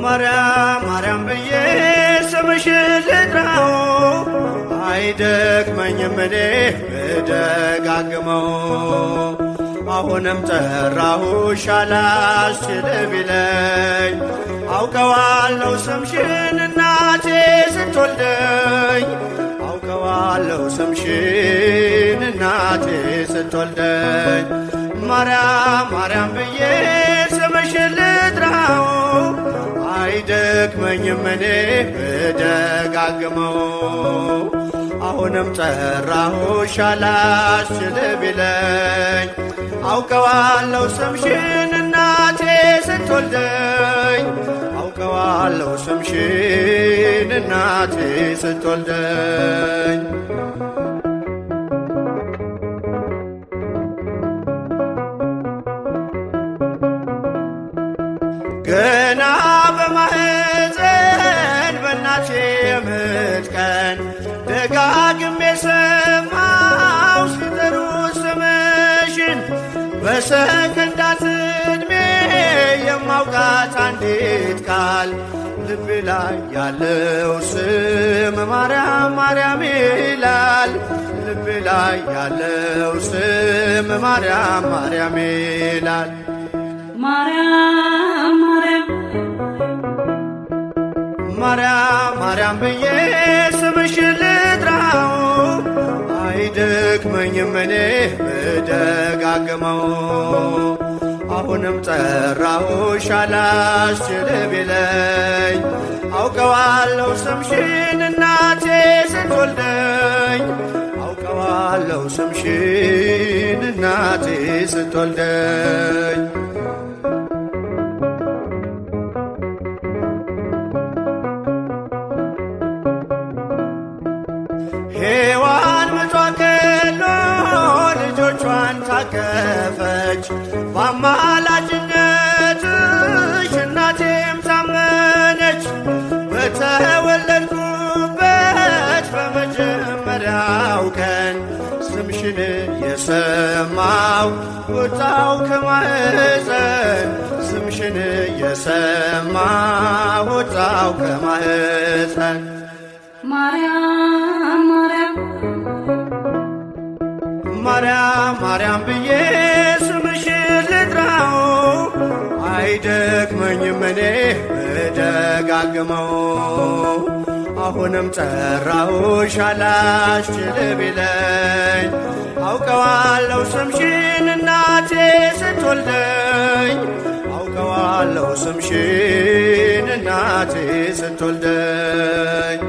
ማርያም ማርያም ብዬ ስምሽን ልጥራው አይደክመኝም እኔ ብደጋግመው። አሁንም ጠራሁሽ አላስችል ቢለኝ አውቀዋለሁ ስምሽን እናቴ ስትወልደኝ፣ አውቀዋለሁ ስምሽን እናቴ ስትወልደኝ። ማርያም ማርያም ብዬ ስምሽን ልጥራው አይደክመኝም እኔ ብደጋግመው። አሁንም ጠራሁሽ አላስችል ቢለኝ አውቀዋለሁ ስምሽን እናቴ ስትወልደኝ፣ አውቀዋለሁ ስምሽን እናቴ ስትወልደኝ። ገና በማህፀን በእናቴ የምጥ ቀን ደጋግሜ ሰማው ሲጠሩ ስምሽን፣ በሰከንዳት ዕድሜ የማውቃት አንዲት ቃል ልቤ ላይ ያለው ስም ማርያም ማርያም ይላል። ልቤ ላይ ያለው ስም ማርያም ማርያም ይላል። ማርያም ማርያም ማርያም ማርያም ብዬ ስምሽን ልጥራው አይደክመኝም እኔ ብደጋግመው። አሁንም ጠራሁሽ አላስችል ቢለኝ አውቀዋለሁ ስምሽን እናቴ ስትወልደኝ፣ አውቀዋለሁ ስምሽን እናቴ ስትወልደኝ። ሔዋን ምጧ ከሎ ልጆቿን ታቀፈች፣ በአማላጅነትሽ እናቴም ታመነች። በተወለድኩበት በመጀመሪያው ቀን ስምሽን የሰማው ወጣው ከማህፀን፣ ስምሽን የሰማው ወጣው ከማህፀን። ማርያም ማርያም ማርያም ማርያም ብዬ ስምሽን ልጥራው አይደክመኝም እኔ ብደጋግመው። አሁንም ጠራሁሽ አላስችል ቢለኝ አውቀዋለሁ ስምሽን እናቴ ስትወልደኝ፣ አውቀዋለሁ ስምሽን እናቴ ስትወልደኝ።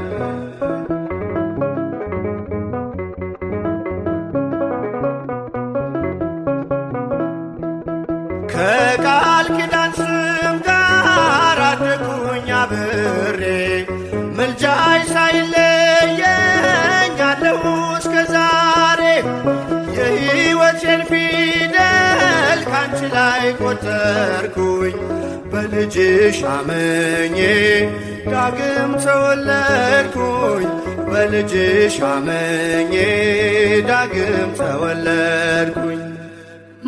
ከቃል ኪዳን ስም ጋር አደግኩኝ አብሬ፣ ምልጃሽ ሳይለየኝ አለሁ እስከ ዛሬ። የሕይወቴን ፊደል ካንቺ ላይ ቆጠርኩኝ፣ በልጅሽ አምኜ ዳግም ተወለድኩኝ፣ በልጅሽ አምኜ ዳግም ተወለድኩኝ።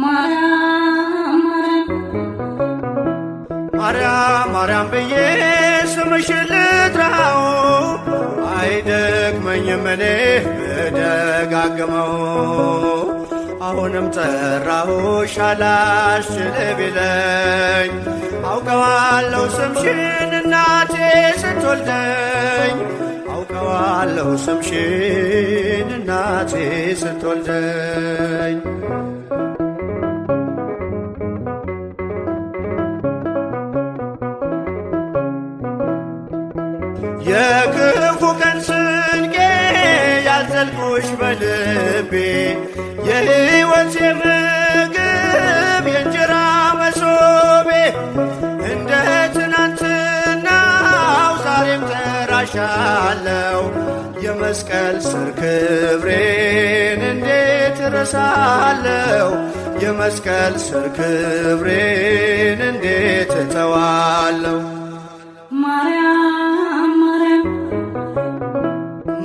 ማርያም ማርያም ማርያም ማርያም ብዬ ስምሽን ልጥራው አይደክመኝም እኔ ብደጋግመው። አሁንም ጠራሁሽ አላስችል ቢለኝ አውቀዋለሁ ስምሽን እናቴ ስትወልደኝ፣ አውቀዋለሁ ስምሽን እናቴ ስትወልደኝ። የክፉ ቀን ስንቄ ያዘልኩሽ በልቤ፣ የሕይወቴ ምግብ የእንጀራ መሶቤ፣ እንደ ትናንትናው ዛሬም ጠራሻለው፣ የመስቀል ስር ክብሬን እንዴት እረሳለው? የመስቀል ስር ክብሬን እንዴት እተዋለው? ማርያም ማርያም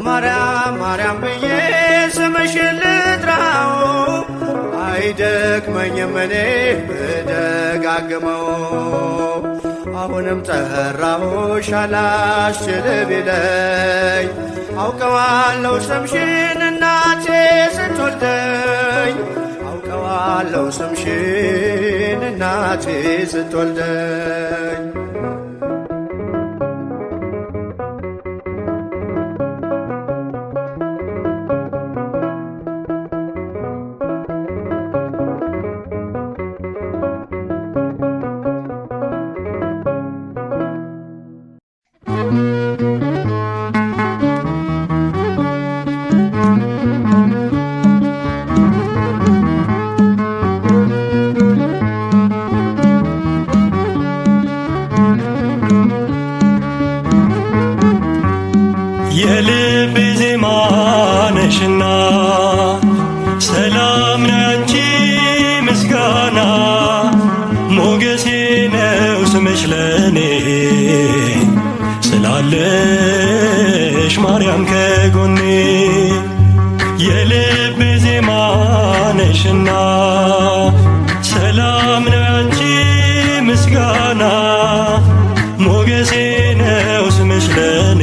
ማርያም ማርያም ብዬ ስምሽን ልጥራው አይደክመኝም እኔ ብደጋግመው። አሁንም ጠራሁሽ አላስችል ቢለኝ አውቀዋለሁ ስምሽን እናቴ ስትወልደኝ አውቀዋለሁ ስምሽን እናቴ ስትወልደኝ። የልቤ ዜማ ነሽና ሰላም ነው ምስጋና ሞገሴ ነው ስምሽ ለኔ ስላለሽ ማርያም ከጎኔ የልቤ ዜማ ነሽና ሰላም ነው ያንቺ ምስጋና ሞገሴ ነው ስምሽ ለኔ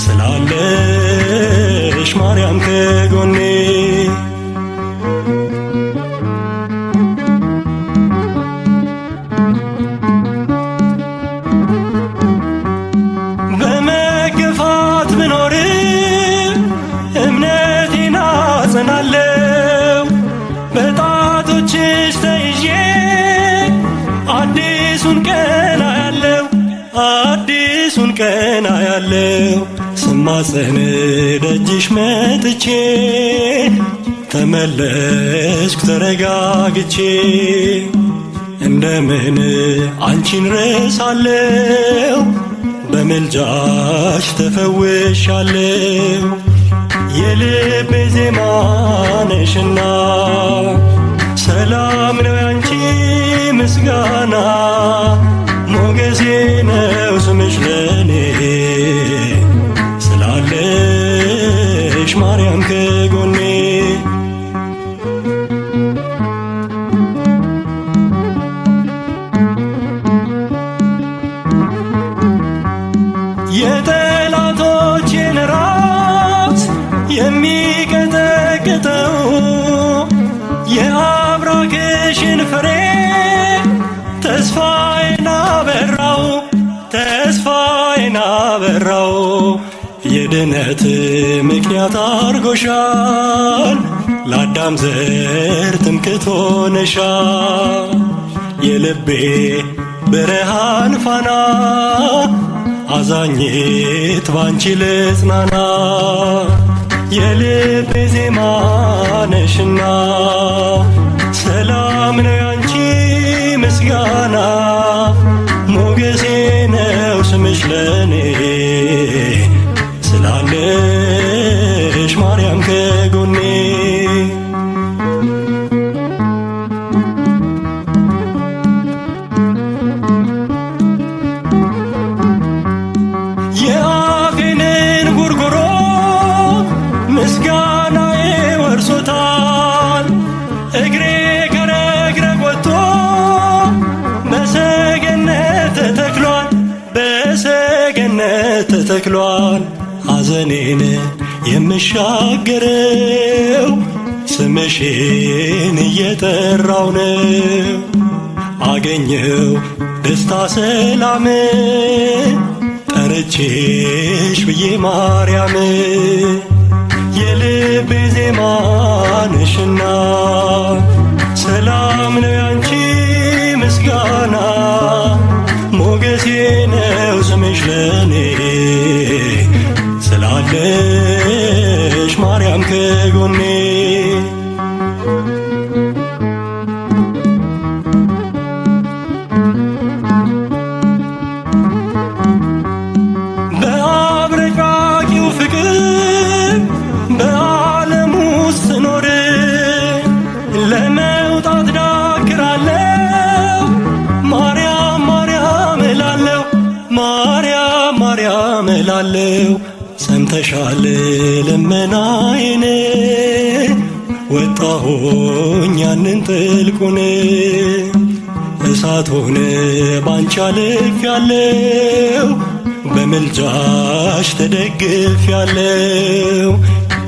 ስላለሽ ማርያም ከጎኔ። በመገፋት ብኖር እምነቴን አጸናለው በጣቶችሽ ተይዤ አዲሱን ቀን አያለው አዲሱን ቀን አያለው ስማጸን ደጅሽ መጥቼ ተመለስኩ ተረጋግቼ። እንደምን አንቺን ረሳለው በምልጃሽ ተፈውሻለው። የልቤ ዜማ ነሽና ሰላም ነው ያንቺ ምስጋና ሞገሴ ነው ስምሽ ለኔ ስላለሽ ማርያም ከጎኔ። የጠላቶቼን ራስ የሚቀጠቅጠው የአብራክሽን ፍሬ ተስፋዬን አበራው ተስፋዬን አበራው የድነት ምክንያት አርጎሻል ለአዳም ዘር ትምክህት ሆነሻል። የልቤ ብርሃን ፋና አዛኝት ባንቺ ልጽናና የልቤ ዜማ ነሽና ሰላም ነው ያንቺ ምስጋና ሞገሴ ነው ስምሽ ለኔ ስላለሽ ማርያም ከጎኔ። የአፌንን ጉርጉሮ ምስጋናዬ ወርሶታል እግሬ ከረግረግ ወጥቶ በሰገነት ተተክሏል በሰገነት ተተክሏል። ሐዘኔን የምሻገረው ስምሽን እየጠራው ነው። አገኘው ደስታ ሰላም ጠርቼሽ ብዬ ማርያም የልቤ ዜማ ነሽና ሰላም ነው ያንቺ ምስጋና ሞገሴ ነው ስምሽ ለኔ ስላለሽ ማርያም ከጎኔ። በአብረቃቂው ፍቅር በዓለም ውስጥ ስኖር ለመውጣት ዳክራለው ማርያም ማርያም እላለው ማርያም ማርያም እላለው ሰምተሻል ልመናዬን ወጣሁኝ ያንን ጥልቁን። እሳቱን ባንቺ አልፌያለሁ፣ በምልጃሽ ተደግፌያለሁ።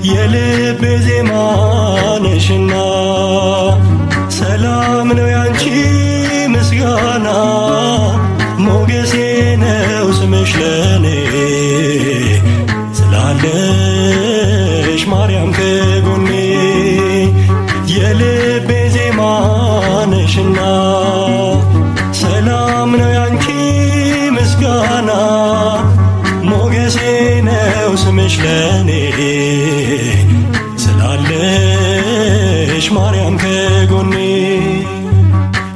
የልቤ ዜማ ነሽና ሰላም ነው ያንቺ ምስጋና፣ ሞገሴ ነው ስምሽ ለኔ ስላለሽ ማርያም ከጎኔ። የልቤ ዜማ ነሽና ሰላም ነው ያንቺ ምስጋና፣ ሞገሴ ነው ስምሽ ለኔ ስላለሽ ማርያም ከጎኔ፣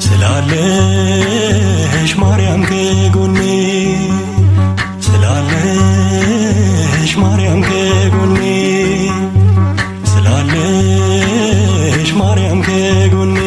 ስላለሽ ማርያም ከጎኔ፣ ስላለሽ ማርያም ከጎኔ፣ ስላለሽ ማርያም ከጎኔ።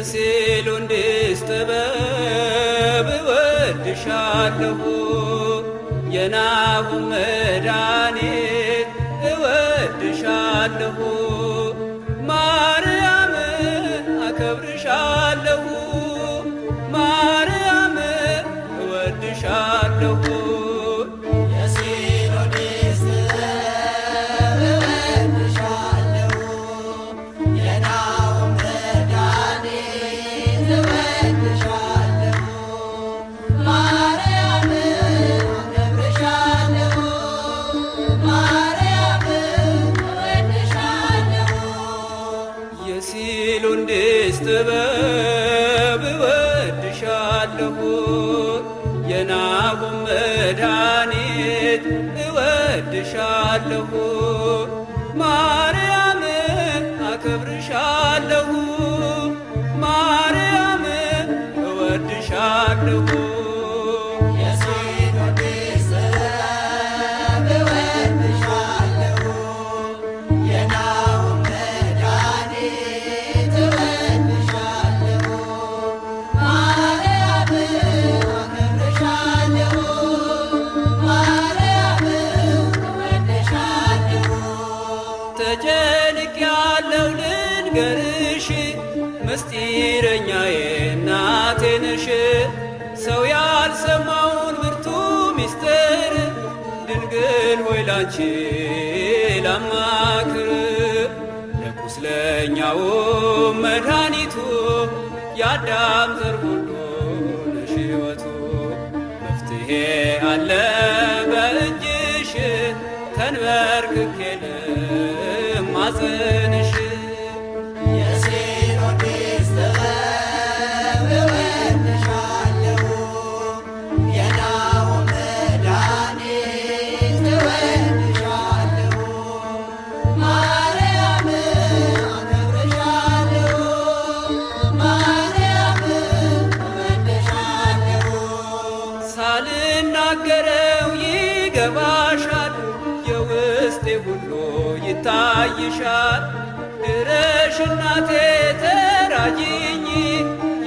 የሲሎንዲስ ጥበብ እወድሻለሁ፣ የናሁም መድኃኒት እወድሻለሁ፣ ማርያም አከብርሻለሁ፣ ማርያም እወድሻለሁ። የሲሎንዲስ ጥበብ እወድሻለሁ፣ የናሁም መድኃኒት እወድሻለሁ፣ ማርያም አከብርሻለሁ፣ ማርያም እወድሻለሁ። የሲሎንዲስ ጥበብ እወድሻለሁ፣ የናሁም መድኃኒት እወድሻለሁ፣ ማርያም አከብርሻለሁ፣ ማርያም እወድሻለሁ። የሲሎንዲስ ጥበብ እወድሻለሁ፣ የናሁም መድኃኒት እወድሻለሁ፣ ማርያም አከብርሻለሁ፣ ማርያም እወድሻለሁ። ተጨንቅ ያለው ልንገርሽ ምስጢረኛዬ እናቴ ነሽ፣ ሰው ያልሰማውን ብርቱ ምስጢር ድንግል ሆይ ላንቺ ላማክር። ለቁስለኛው መድኃኒቱ የአዳም ዘር ሁሉ ነሽ ሕይወቱ፣ መፍትሄ አለ በእጅሽ ተንበርክኬ ልማጽንሽ። የሲሎንዲስ ጥበብ እወድሻለሁ፣ የናሁም መድኃኒት እወድሻለሁ፣ ማርያም አከብርሻለሁ፣ ማርያም እወድሻለሁ። ሳልናገረው ይገባሻል፣ የውስጤ ሁሉ ይታይሻል። ድረሽ እናቴ ተራጂኝ፣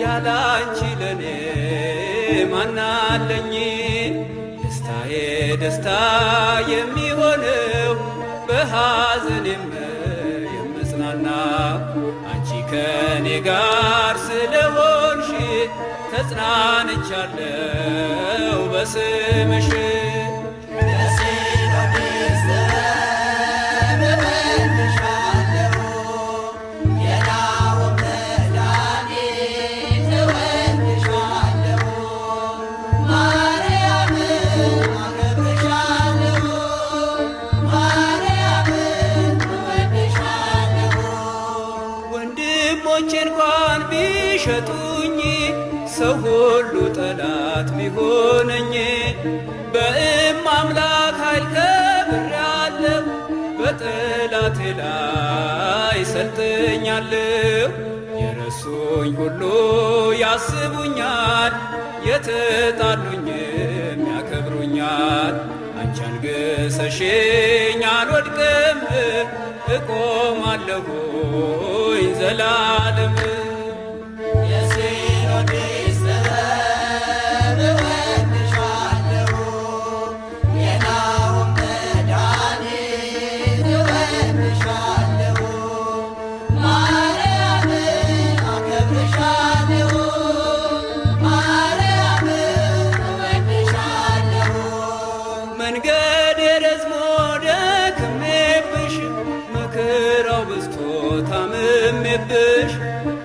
ያላንቺ ለኔ ማናለኝ? ደስታዬ ደስታ የሚሆነው በሐዘኔም የምጽናና አንቺ ከኔ ጋር ስለሆንሽ ተጽናንቻለሁ በስምሽ። የሲሎንዲስ ጥበብ እወድሻለሁ፣ የናሁም መድኃኒት እወድሻለሁ፣ ማርያም አከብርሻለሁ፣ ማርያም እወድሻለሁ። ወንድሞቼ እንኳን ቢሸጡኝ ሰው ሁሉ ጠላት ቢሆነኝ በእም አምላክ ኃይል ከብሬአለሁ፣ በጠላቴ ላይ ሰልጥኛለሁ። የረሱ የሚወቅሱኝ ሁሉ ያስቡኛል፣ የተጣሉኝም ያከብሩኛል። አንቺ አንግሰሽኝ አልወድቅም፣ እቆማለሁኝ ዘላለም። የሲኖዲስ ጥበብ እወድሻለሁ፣ የናሁም መድኃኒት እወድሻለሁ፣ ማርያም አከብርሻለሁ፣ ማርያም እወድሻለሁ። መንገድ ረዝሞ ደክሜብሽ፣ መከራው በዝቶ ታምሜብሽ፣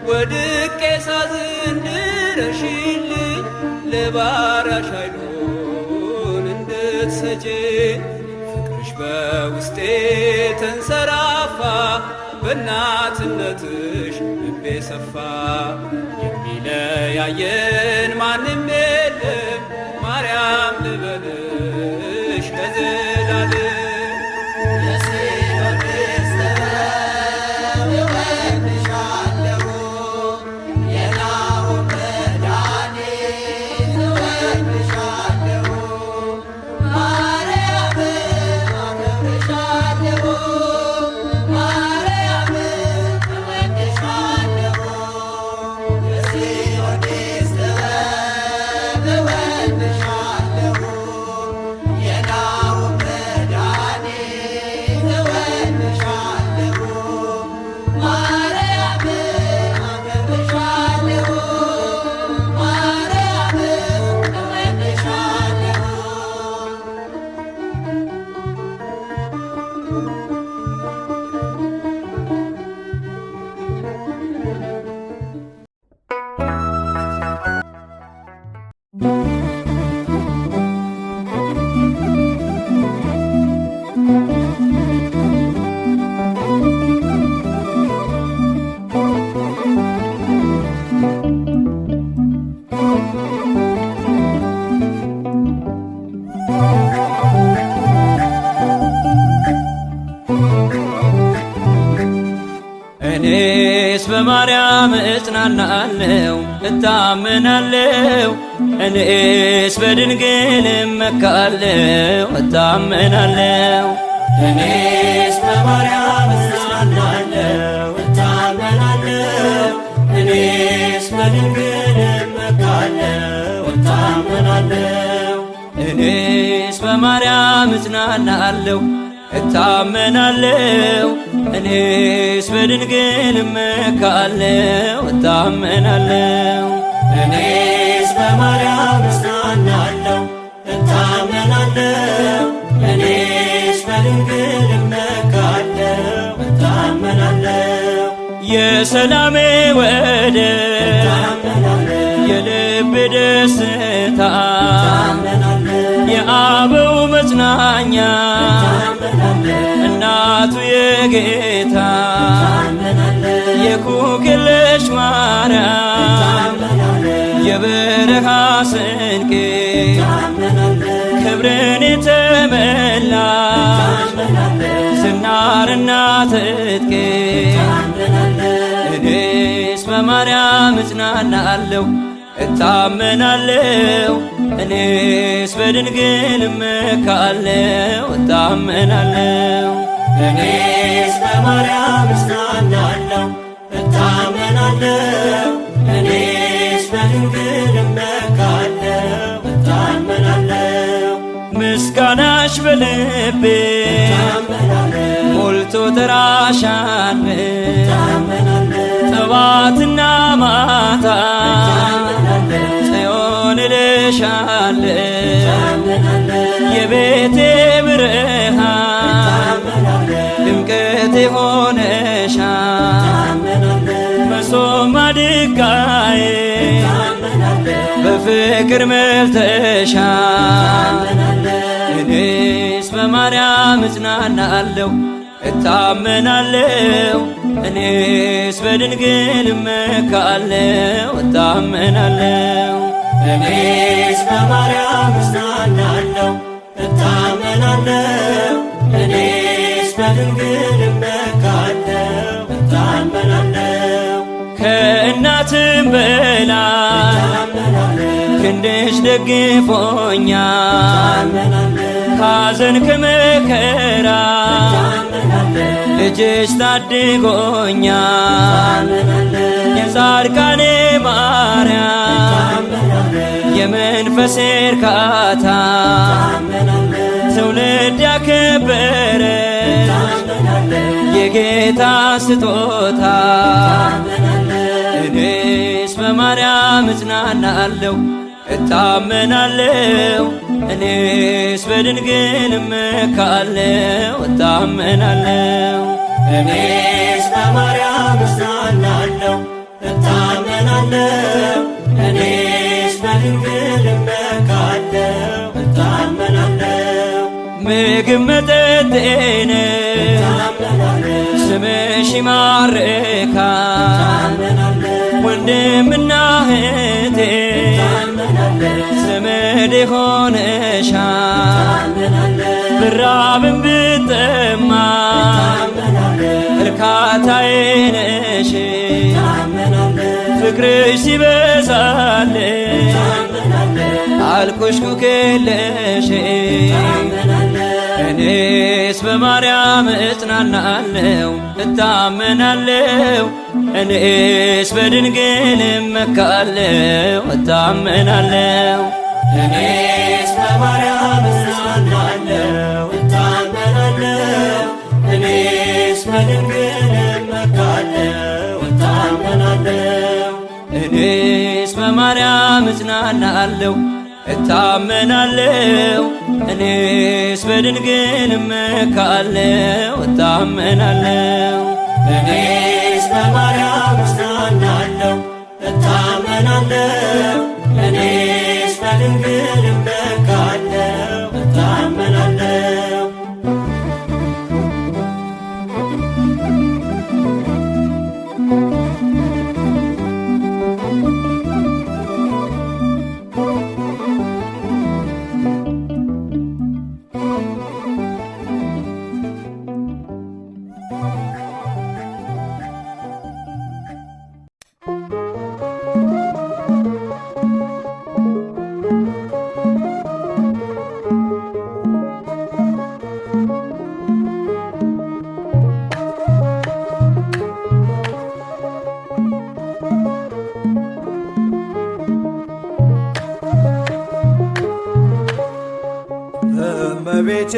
ወድቄ ሳዝን ድረሽልኝ፣ ለባሪያሽ ኃይሉን እንድትሰጪኝ። ፍቅርሽ በውስጤ ተንሰራፋ፣ በእናትነትሽ ልቤ ሰፋ። የሚለያየን ማንም የለም፣ ማርያም ልበልሽ ለዘላለም። የሲኖዲስ ጥበብ እወድሻለሁ፣ የናሁም መድኃኒት እወድሻለሁ፣ ማርያም አከብርሻለሁ፣ ማርያም እወድሻለሁ። የሲኖዲስ ጥበብ እወድሻለሁ፣ የናሁም መድኃኒት እወድሻለሁ፣ ማርያም አከብርሻለሁ፣ ማርያም እወድሻለሁ። እኔስ በማርያም እጽናናለሁ እታመናለሁ፣ እኔስ በድንግል እመካለሁ እታመናለሁ። እኔስ በማርያም እጽናናለሁ እታመናለሁ፣ እኔስ በድንግል እመካለሁ እታመናለሁ። እኔስ በማርያም እጽናናለሁ እታመናለሁ፣ እኔስ በድንግል እመካለሁ እታመናለሁ። እኔስ በማርያም እጽናናለሁ እታመናለሁ፣ እኔስ በድንግል እመካለሁ እታመናለሁ። የሰላሜ ወደብ እታመናለሁ የልብ ደስታ እታመናለሁ የአበው መጽናኛ እታመናለሁ እናቱ የጌታ እታመናለሁ የኩክልሽ ማርያም እታመናለሁ የበረሃ ስንቄ እታመናለሁ ክብርን የተመላሽ እታመናለሁ ዝናርና ትጥቄ እታመናለሁ እኔስ በማርያም እጽናናለሁ እታመናለሁ፣ እኔስ በድንግል እመካለሁ እታመናለሁ። እኔስ በማርያም እጽናናለሁ እታመናለሁ፣ እኔስ በድንግል እመካለሁ እታመናለሁ። ምስጋናሽ በልቤ እታመናለሁ ሞልቶ ተራሻን እታመናለሁ ጠዋትና ማታ እታመናለሁ ጽዮን እልሻለሁ እታመናለሁ የቤቴ ብርሃን እታመናለሁ ድምቀቴ ሆነሻል እታመናለሁ መሶብ ማድጋዬ እታመናለሁ በፍቅር መልተሻል። እታመናለሁ እኔስ በማርያም እጽናናለሁ እታመናለሁ፣ እኔስ በድንግል እመካለሁ እታመናለሁ። እኔስ በማርያም እጽናናለሁ እታመናለሁ፣ እኔስ በድንግል እመካለሁ እታመናለሁ። ከእናት ከጠላትም በላይ ክንድሽ ደግፎኛል። ካዘን ከመከራ ልጅሽ ታድጎኛል። የጻድቃኔ ማርያም የመንፈሴ እርካታ ትውልድ ያከበረ የጌታ ስጦታ። እኔስ በማርያም እጽናናለሁ እታመናለሁ። እኔስ በድንግል እመካለሁ እታመናለሁ። እኔስ በማርያም እጽናናለሁ እታመናለሁ። እኔስ በድንግል እመካለሁ እታመናለሁ። ምግብ መጠጤ ነሽ ስምሽ ይማርካል። ወንድምና እህቴ ዘመድ ሆነሻል። ብራብም ብጠማ እርካታዬ ነሽ። ፍቅርሽ ሲበዛልኝ አልኩሽ ኩክለሽ። እኔስ በማርያም እጽናናለሁ እታመናለሁ። እኔስ በድንግል እመካለሁ እታመናለሁ። እኔስ በማርያም እጽናናለሁ እታመናለሁ። እኔስ በድንግል እመካለሁ እታመናለሁ። እኔስ በማርያም እጽናናለሁ እታመናለሁ። እኔስ በድንግል እመካለሁ እታመናለሁ። እኔስ በማርያም እጽናናለሁ እታመናለሁ። እኔስ በድንግል እመካለሁ እታመናለሁ። እመቤቴ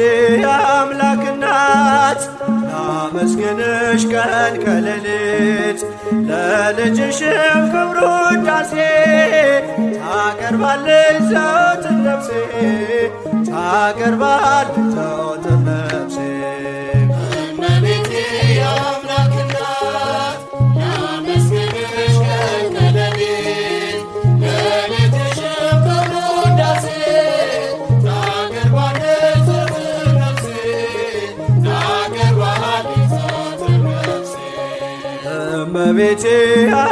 አምላክ እናት ላመስግንሽ ቀን ከሌሊት፣ ለልጅሽም ክብሩ ውዳሴ ታቀርባለች ዘወትር ነፍሴ፣ ታቀርባለች ዘወትር ነፍሴ። እመቤቴ የአምላክ እናት ላመስግንሽ ቀን ከሌሊት፣ ለልጅሽም ክብር ውዳሴ ታቀርባለች ዘወትር ነፍሴ፣ ታቀርባለች ዘወትር ነፍሴ። እመቤቴ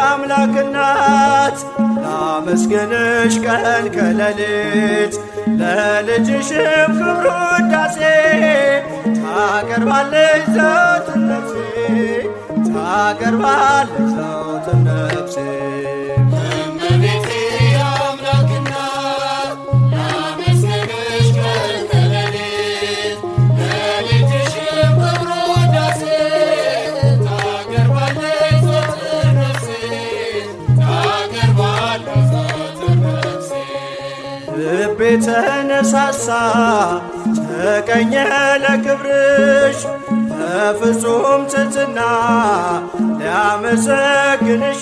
አምላክ እናት ላመስግንሽ ቀን ከሌሊት፣ ለልጅሽም ክብር ውዳሴ ታቀርባለች ዘወትር ነፍሴ፣ ታቀርባለች ዘወትር ነፍሴ። እመቤቴ የአምላክ እናት ላመስግንሽ ቀን ከሌሊት፣ ለልጅሽም ክብር ውዳሴ ታቀርባለች ዘወትር ነፍሴ፣ ታቀርባለች ዘወትር ነፍሴ። ልቤ ተነሳሳ ተቀኘ ለክብርሽ፣ በፍጹም ትሕትና ሊያመሰግንሽ።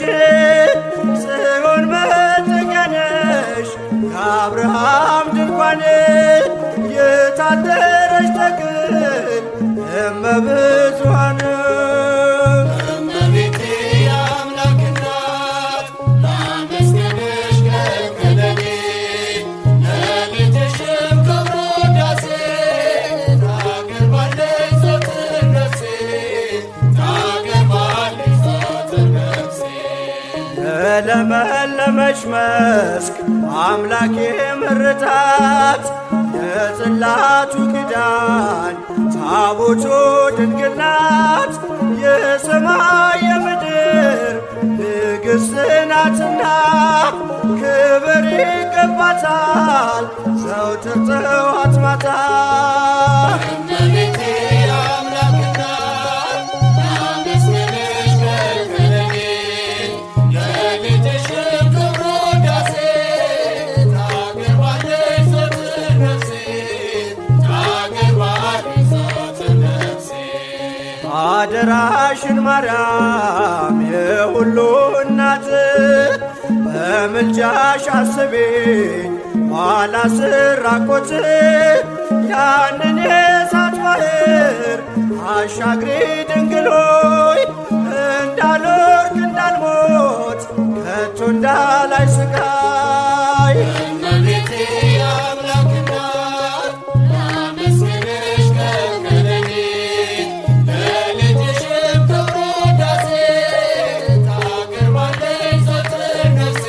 ጽዮን መጠጊያ ነሽ የአብርሃም ድንኳን፣ የታደረች ተክል እመብዙኃን። እመቤቴ የአምላክ እናት ላመስግንሽ ቀን ከሌሊት፣ ለልጅሽም ክብር ውዳሴ ታቀርባለች ዘወትር ነፍሴ፣ ታቀርባለች ዘወትር ነፍሴ። የለመለመች መስክ አምላክ የመረጣት፣ የጽላቱ ኪዳን ታቦቱ ድንግል ናት። የሰማይ የምድር ንግሥት ናት። ናትና ክብር ይገባታል ዘውትር ጥዋት ማታ። እመቤቴ የአምላክ እናት ላመስግንሽ ቀን ከሌሊት፣ ለልጅሽም ክብር ውዳሴ ታቀርባለች ዘወትር ነፍሴ፣ ታቀርባለች ዘወትር ነፍሴ። አደራሽን ማርያም የሁሉ እናት፣ በምልጃሽ አስቢኝ ኋላ ስራቆት፣ ያንን የእሳት ባህር አሻግሪ ድንግል ሆይ፣ እንዳልወርቅ እንዳልሞት ከቶ እንዳላይ ስቃይ። እመቤቴ የአምላክ እናት ላመስግንሽ ቀን ከሌሊት፣ ለልጅሽም ክብር ውዳሴ ታቀርባለች ዘወትር ነፍሴ፣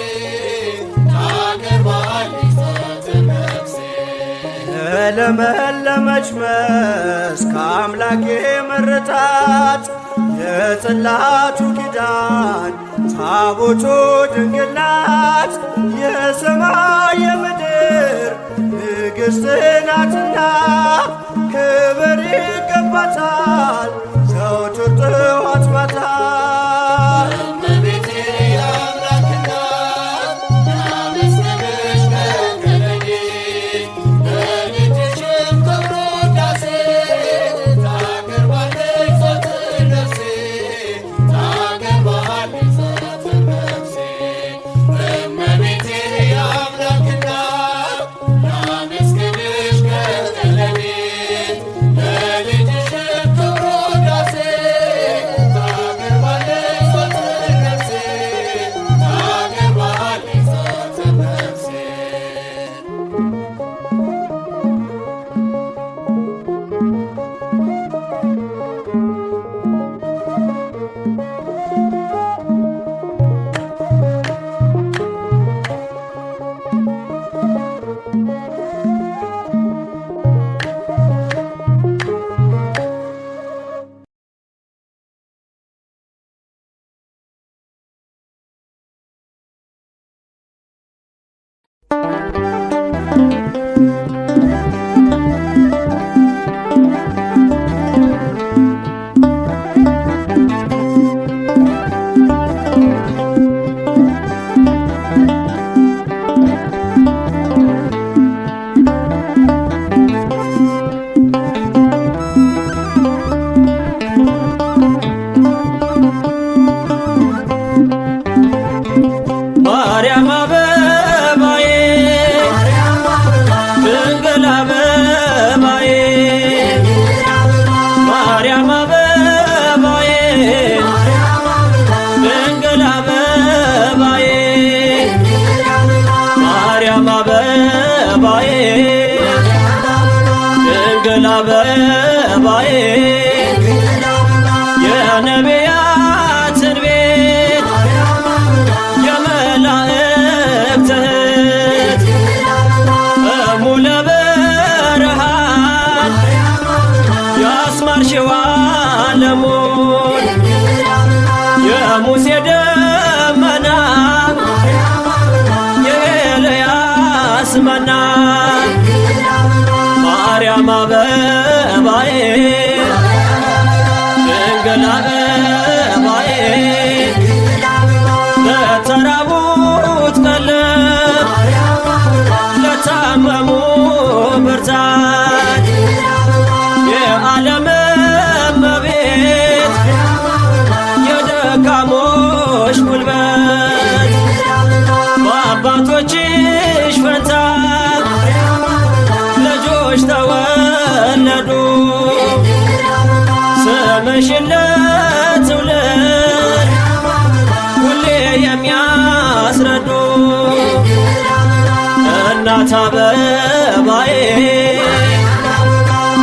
ታቀርባለች ዘወትር ነፍሴ። የለመለመች መስክ አምላክ የመረጣት፣ የጽላቱ ኪዳን ታቦቱ ድንግል ናት። የሰማይ የምድር ንግሥት ናትና ክብር ይገባታል ዘውትር ጥዋት ማታ። እመቤቴ የአምላክ እናት ላመስግንሽ ቀን ከሌሊት፣ ለልጅሽም ክብር ውዳሴ ታቀርባለች ዘወትር ነፍሴ፣ ታቀርባለች ዘወትር ነፍሴ። እመቤቴ የአምላክ እናት ላመስግንሽ ቀን ከሌሊት፣ ለልጅሽም ክብር ውዳሴ ታቀርባለች ዘወትር ነፍሴ፣ ታቀርባለች ዘወትር ነፍሴ። ማርያም አበባዬ፣ ድንግል አበባዬ፣ ማርያም አበባዬ፣ ድንግል አበባዬ፣ ማርያም አበባዬ፣ ድንግል አበባዬ፣ የነቢያትን ቤት የመላእክት እህት፣ እሙለ ብርሃን ያስማርሽው ዓለሙን፣ የሙሴ ደመና የኤልያስ መና፣ ማርያም አበባዬ፣ ድንግል አበባዬ፣ ለተራቡት ቀለብ ለታመሙ ብርታት፣ የዓለም እመቤት የደካሞች ጉልበት፣ በአባቶችሽ ፈንታ ልጆች ተወለዱ፣ ስምሽን ለትውልድ ሁሌ የሚያስረዱ። እናት አበባዬ፣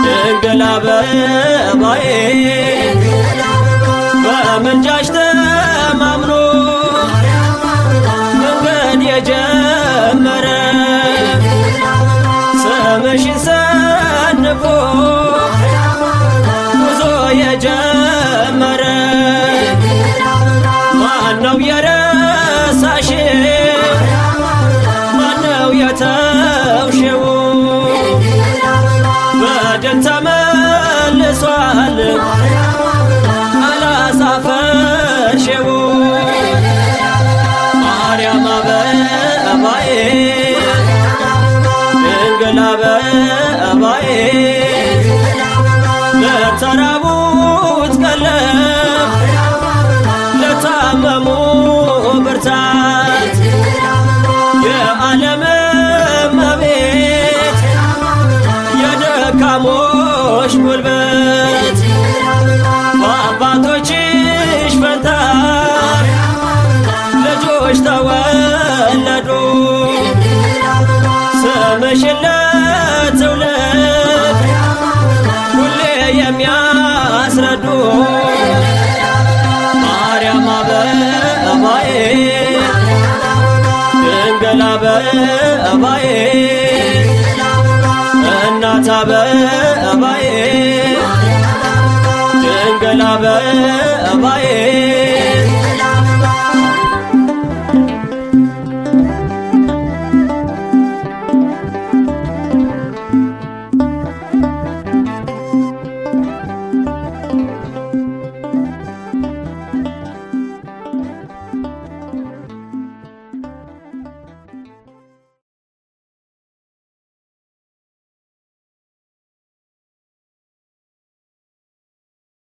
ድንግል አበባዬ፣ በምልጃሽ ተማምኖ መንገድ የጀመረ፣ ስምሽን ሰንቆ ጉዞ የጀመረ ማነው የረሳሽ? ድንግል አበባዬ እናት አበባዬ ድንግል አበባዬ።